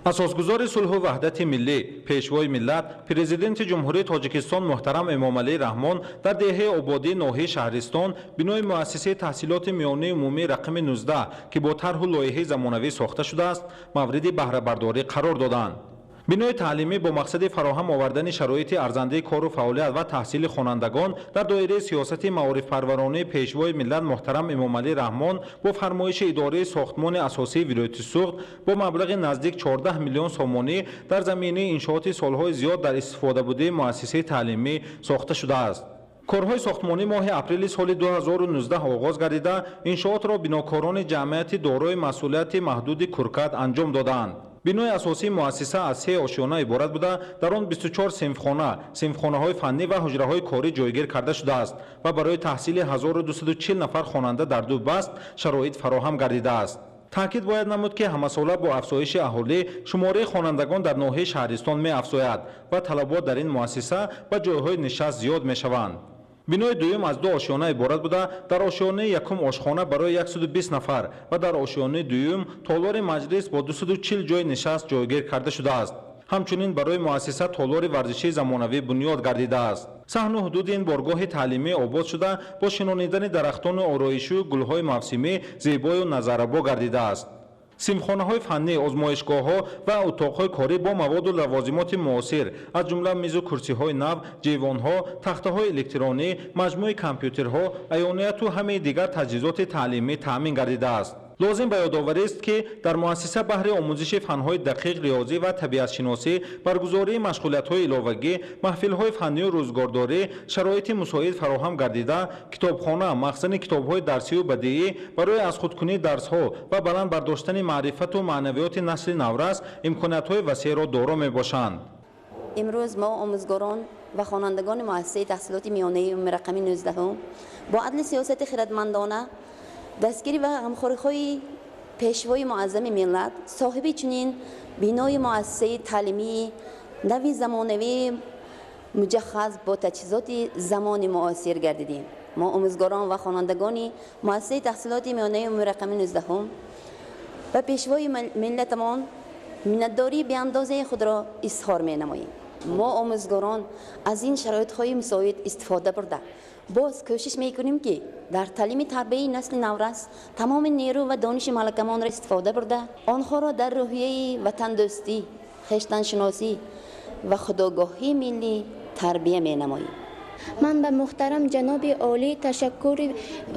Асосгузори сулҳу ваҳдати миллӣ, Пешвои миллат, Президенти Ҷумҳурии Тоҷикистон муҳтарам Эмомалӣ Раҳмон дар деҳаи Ободии ноҳияи Шаҳристон бинои муассисаи таҳсилоти миёнаи умумии рақами 19, ки бо тарҳу лоиҳаи замонавӣ сохта шудааст, мавриди баҳрабардорӣ қарор доданд. Бинои таълимӣ бо мақсади фароҳам овардани шароити арзандаи кору фаъолият ва таҳсили хонандагон дар доираи сиёсати маорифпарваронии Пешвои миллат муҳтарам Эмомалӣ Раҳмон бо фармоиши идораи сохтмони асосии вилояти Суғд бо маблағи наздик 14 миллион сомонӣ дар заминаи иншооти солҳои зиёд дар истифодабудаи муассисаи таълимӣ сохта шудааст. Корҳои сохтмонӣ моҳи апрели соли 2019 оғоз гардида, иншоотро бинокорони ҷамъияти дорои масъулияти маҳдуди Куркат анҷом додаанд. Бинои асосии муассиса аз се ошёна иборат буда, дар он 24 синфхона, синфхонаҳои фаннӣ ва ҳуҷраҳои корӣ ҷойгир карда шудааст ва барои таҳсили 1240 нафар хонанда дар ду баст шароит фароҳам гардидааст. Таъкид бояд намуд, ки ҳамасола бо афзоиши аҳолӣ шумораи хонандагон дар ноҳияи Шаҳристон меафзояд ва талабот дар ин муассиса ба ҷойҳои нишаст зиёд мешаванд. Бинои дуюм аз ду ошёна иборат буда, дар ошёнаи якум ошхона барои 120 нафар ва дар ошёнаи дуюм толори маҷлис бо 240 ҷойи нишаст ҷойгир карда шудааст. Ҳамчунин барои муассиса толори варзишии замонавӣ бунёд гардидааст. Саҳну ҳудуди ин боргоҳи таълимӣ обод шуда, бо шинонидани дарахтону ороишию гулҳои мавсимӣ зебою назаррабо гардидааст. Синфхонаҳои фаннӣ, озмоишгоҳҳо ва утоқҳои корӣ бо маводу лавозимоти муосир, аз ҷумла мизу курсиҳои нав, ҷевонҳо, тахтаҳои электронӣ, маҷмӯи компютерҳо, аёнияту ҳамаи дигар таҷҳизоти таълимӣ таъмин гардидааст. Лозим ба ёдоварист, ки дар муассиса баҳри омӯзиши фанҳои дақиқ, риёзӣ ва табиатшиносӣ, баргузории машғулиятҳои иловагӣ, маҳфилҳои фаннию рӯзгордорӣ шароити мусоид фароҳам гардида, китобхона, махзани китобҳои дарсию бадиӣ барои аз худкунии дарсҳо ва баланд бардоштани маърифату маънавиёти насли наврас имкониятҳои васеъро доро мебошанд. Имрӯз мо, омӯзгорон ва хонандагони муассисаи таҳсилоти миёнаи умумии рақами 19, бо адли сиёсати хирадмандона, дастгирӣ ва ғамхориҳои Пешвои муаззами миллат соҳиби чунин бинои муассисаи таълимии нави замонавӣ, муҷаҳҳаз бо таҷҳизоти замони муосир гардидем. Мо, омӯзгорон ва хонандагони муассисаи таҳсилоти миёнаи умумии рақами 19, ба Пешвои миллатамон миннатдории беандозаи худро изҳор менамоем. Мо, омӯзгорон, аз ин шароитҳои мусоид истифода бурда, боз кӯшиш мекунем, ки дар таълими тарбияи насли наврас тамоми нерӯ ва дониши малакамонро истифода бурда, онҳоро дар рӯҳияи ватандӯстӣ, хештаншиносӣ ва худогоҳии миллӣ тарбия менамоем. Ман ба муҳтарам ҷаноби олӣ ташаккури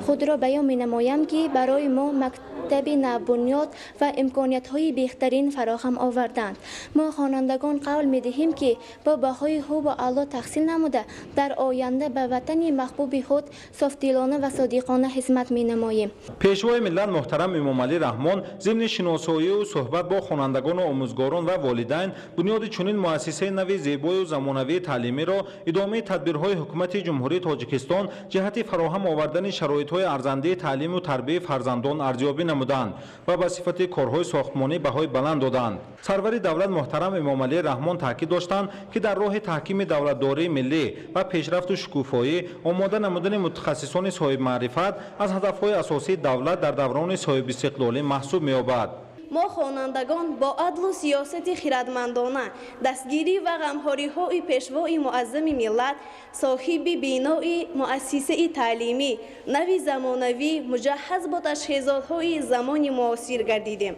худро баён менамоям, ки барои мо мактаби навбунёд ва имкониятҳои беҳтарин фароҳам оварданд. Мо, хонандагон, қавл медиҳем, ки бо баҳои хубу аъло таҳсил намуда, дар оянда ба ватани маҳбуби худ софдилона ва содиқона хизмат менамоем. Пешвои миллат муҳтарам Эмомалӣ Раҳмон зимни шиносоию суҳбат бо хонандагону омӯзгорон ва волидайн бунёди чунин муассисаи нави зебою замонавии таълимиро идомаи тадбирҳои Ҳукумати Ҷумҳурии Тоҷикистон ҷиҳати фароҳам овардани шароитҳои арзандаи таълиму тарбияи фарзандон арзёбӣ намуданд ва ба сифати корҳои сохтмонӣ баҳои баланд доданд. Сарвари давлат муҳтарам Эмомалӣ Раҳмон таъкид доштанд, ки дар роҳи таҳкими давлатдории миллӣ ва пешрафту шукуфоӣ омода намудани мутахассисони соҳибмаърифат аз ҳадафҳои асосии давлат дар даврони соҳибистиқлолӣ маҳсуб меёбад. Мо, хонандагон, бо адлу сиёсати хирадмандона, дастгирӣ ва ғамхориҳои Пешвои муаззами миллат соҳиби бинои муассисаи таълимӣ нави замонавӣ, муҷаҳҳаз бо таҷҳизотҳои замони муосир гардидем.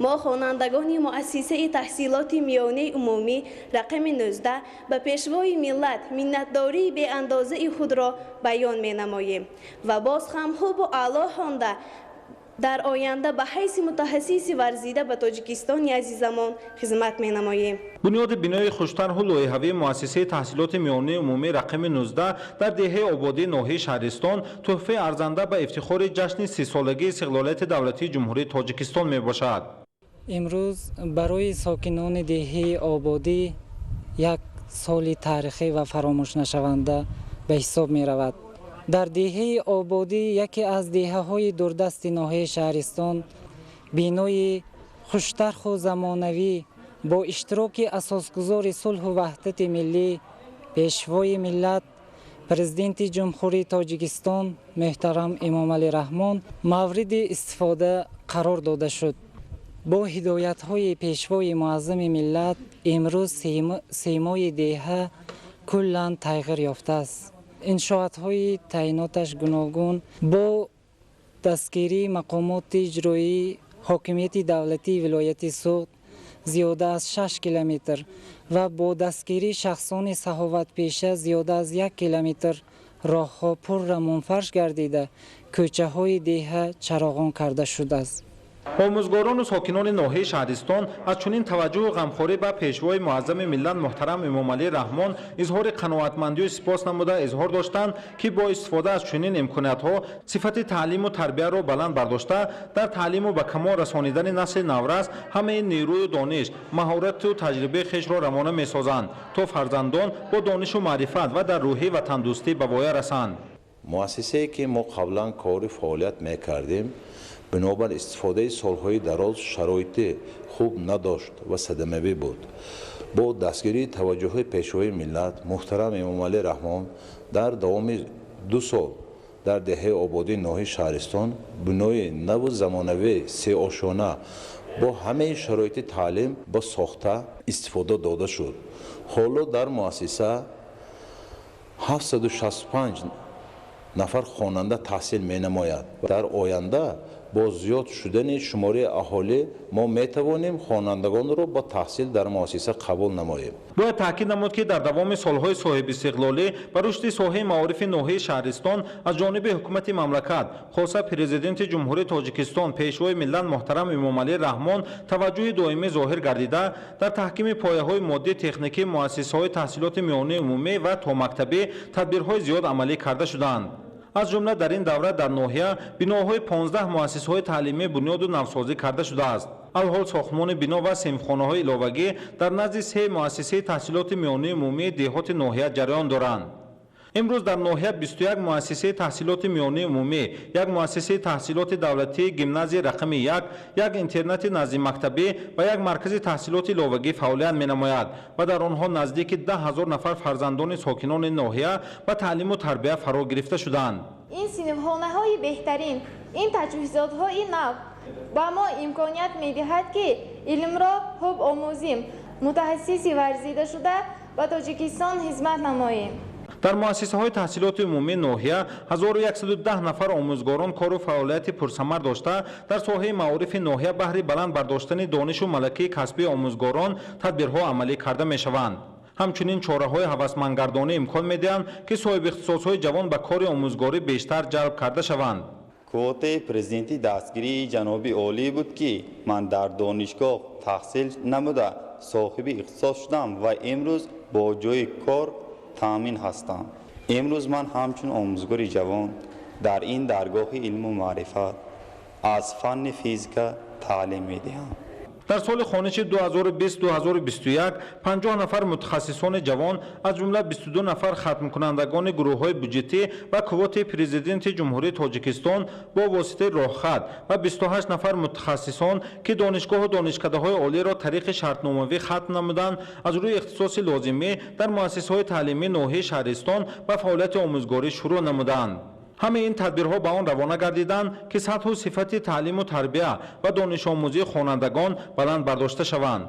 Мо, хонандагони муассисаи таҳсилоти миёнаи умумӣ рақами 19, ба Пешвои миллат миннатдории беандозаи худро баён менамоем ва боз ҳам хубу аъло хонда, дар оянда ба ҳайси мутахассиси варзида ба Тоҷикистони азизамон хизмат менамоем. Бунёди бинои хуштарҳу лоиҳавии муассисаи таҳсилоти миёнаи умумии рақами 19 дар деҳаи Ободии ноҳияи Шаҳристон тӯҳфаи арзанда ба ифтихори ҷашни 30-солагии истиқлолияти давлатии Ҷумҳурии Тоҷикистон мебошад. Имрӯз барои сокинони деҳаи Ободӣ як соли таърихӣ ва фаромӯшнашаванда ба ҳисоб меравад. Дар деҳаи Ободӣ, яке аз деҳаҳои дурдасти ноҳияи Шаҳристон, бинои хуштарху замонавӣ бо иштироки асосгузори сулҳу ваҳдати миллӣ, Пешвои миллат, Президенти Ҷумҳурии Тоҷикистон муҳтарам Эмомалӣ Раҳмон мавриди истифода қарор дода шуд. Бо ҳидоятҳои Пешвои Муаззами миллат имрӯз симои деҳа куллан тағйир ёфтааст. Иншоатҳои таъиноташ гуногун бо дастгирии мақомоти иҷроии ҳокимияти давлатии вилояти Суғд зиёда аз 6 километр ва бо дастгирии шахсони саховатпеша зиёда аз 1 километр роҳҳо пурра мунфарш гардида, кӯчаҳои деҳа чароғон карда шудааст. Омӯзгорону сокинони ноҳияи Шаҳристон аз чунин таваҷҷӯҳу ғамхорӣ ба Пешвои Муаззами миллат муҳтарам Эмомалӣ Раҳмон изҳори қаноатмандию сипос намуда изҳор доштанд, ки бо истифода аз чунин имкониятҳо сифати таълиму тарбияро баланд бардошта, дар таълиму ба камол расонидани насли наврас ҳамаи нерӯю дониш, маҳорату таҷрибаи хешро равона месозанд, то фарзандон бо донишу маърифат ва дар рӯҳии ватандӯстӣ ба воя расанд. Муассисае ки мо қаблан кори фаъолият мекардем, бинобар истифодаи солҳои дароз шароити хуб надошт ва садамавӣ буд. Бо дастгирии таваҷҷӯҳи Пешвои миллат муҳтарам Эмомалӣ Раҳмон дар давоми 2 сол дар деҳаи Ободии ноҳияи Шаҳристон бинои наву замонавӣ сеошёна бо ҳамаи шароити таълим ба сохта истифода дода шуд. Ҳоло дар муассиса 765 нафар хонанда таҳсил менамояд. Дар оянда бо зиёд шудани шумораи аҳолӣ мо метавонем хонандагонро ба таҳсил дар муассиса қабул намоем. Бояд таъкид намуд, ки дар давоми солҳои соҳибистиқлолӣ ба рушди соҳаи маорифи ноҳияи Шаҳристон аз ҷониби ҳукумати мамлакат, хоса Президенти Ҷумҳурии Тоҷикистон, Пешвои миллат муҳтарам Эмомалӣ Раҳмон таваҷҷӯҳи доимӣ зоҳир гардида, дар таҳкими пояҳои моддии техникии муассисаҳои таҳсилоти миёнаи умумӣ ва томактабӣ тадбирҳои зиёд амалӣ карда шуданд. Аз ҷумла дар ин давра дар ноҳия биноҳои 15 муассисаҳои таълимӣ бунёду навсозӣ карда шудааст. Алҳол сохтмони бино ва синфхонаҳои иловагӣ дар назди 3 муассисаи таҳсилоти миёнаи умумии деҳоти ноҳия ҷараён доранд. Имрӯз дар ноҳия 21 муассисаи таҳсилоти миёнаи умумӣ, як муассисаи таҳсилоти давлатии гимназияи рақами 1, як интернати наздимактабӣ ва як маркази таҳсилоти иловагӣ фаъолият менамояд ва дар онҳо наздики 10 000 нафар фарзандони сокинони ноҳия ба таълиму тарбия фаро гирифта шуданд. Ин синфхонаҳои беҳтарин, ин таҷҳизотҳои нав ба мо имконият медиҳад, ки илмро хуб омӯзим, мутахассиси варзида шуда ба Тоҷикистон хизмат намоем. Дар муассисаҳои таҳсилоти умумии ноҳия 1110 нафар омӯзгорон кору фаъолияти пурсамар дошта, дар соҳаи маорифи ноҳия баҳри баланд бардоштани донишу малакаи касбии омӯзгорон тадбирҳо амалӣ карда мешаванд. Ҳамчунин чораҳои ҳавасмандгардонӣ имкон медиҳанд, ки соҳибихтисосҳои ҷавон ба кори омӯзгорӣ бештар ҷалб карда шаванд. Квотаи президентӣ дастгирии ҷаноби олӣ буд, ки ман дар донишгоҳ таҳсил намуда соҳиби ихтисос шудам ва имрӯз бо ҷойи кор таъмин ҳастам. Имрӯз ман ҳамчун омӯзгори ҷавон дар ин даргоҳи илму маърифат аз фанни физика таълим медиҳам. Дар соли хониши 2020-2021 50 нафар мутахассисони ҷавон, аз ҷумла 22 нафар хатмкунандагони гурӯҳҳои буҷетӣ ва квотаи Президенти Ҷумҳурии Тоҷикистон бо воситаи роҳхат ва 28 нафар мутахассисон, ки донишгоҳу донишкадаҳои олиро тариқи шартномавӣ хатм намуданд, аз рӯи ихтисоси лозимӣ дар муассисаҳои таълимии ноҳияи Шаҳристон ба фаъолияти омӯзгорӣ шурӯъ намуданд. Ҳамаи ин тадбирҳо ба он равона гардиданд, ки сатҳу сифати таълиму тарбия ва донишомӯзии хонандагон баланд бардошта шаванд.